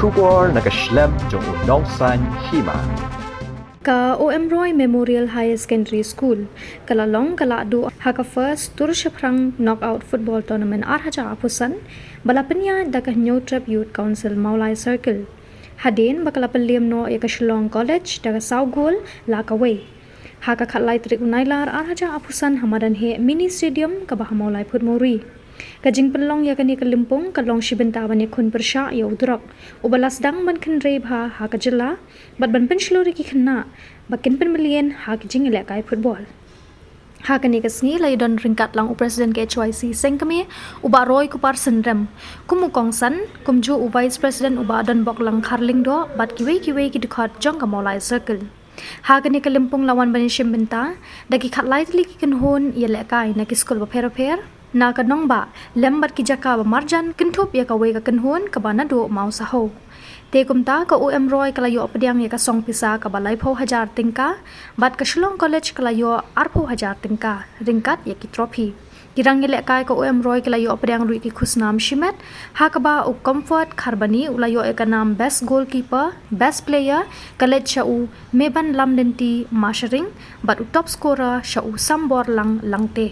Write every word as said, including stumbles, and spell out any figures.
Khubor na ka shlem jong u nongsan hima. Ka O M Roy Memorial Higher Secondary School ka la long ka la duh ha ka first tur shaphrang knockout football tournament ar hajar arphew san ba la pynïaid da ka Hynñiewtrep Youth Council Mawlai Circle. Hadien ba ka la pynliem noh ïa ka Shillong College da ka saw gol la ka wei. Ha ka khatlai tarik u Nailar ar hajar arphew san ha madan heh Mini Stadium kaba ha Mawlai Phutmori. Ka jingpynlong ïa kane ka lympung ka long shi bynta ban ïakhun pyrshah ïa u Drok uba la sdang ban kynrei bha ha ka jylla bad ban pynshlur ïa ki khynnah ba kin pynmlien ha ki jingïalehkai football. Ha kane ka sngi la ïadon ryngkat lang u President ka H Y C Sengkmie, u Bah Roy Kupar Synrem, kum u kongsan, kumjuh u Vice President u Bah Donboklang Kharlyngdoh bad kiwei kiwei ki dkhot jong ka Mawlai Circle. Ha kane ka lympung la wan ban ïashim bynta da ki khatlai tylli ki kynhun ïalehkai na ki skul bapher bapher, na ka nongbah lem bad ki jaka ba marjan, kynthup ïa kawei ka kynhun kaba naduh Mawsaho. Te kumta ka O M Roy ka la ïoh pdiang ïa ka song pisa kaba laiphew hajar tyngka bad ka Shillong College ka la ïoh arphew hajar tyngka ryngkat ïa ki trophy. Ki rangïalehkai ka O M Roy ki la ïoh pdiang ruh ïa ki khusnam shimet, ha kaba u Comfort Kharbani u la ïoh ïa ka nam Best Goalkeeper, Best Player ka leit sha u Meban Lamlynti Mashering bad u Top Scorer sha u Samborlang Langte.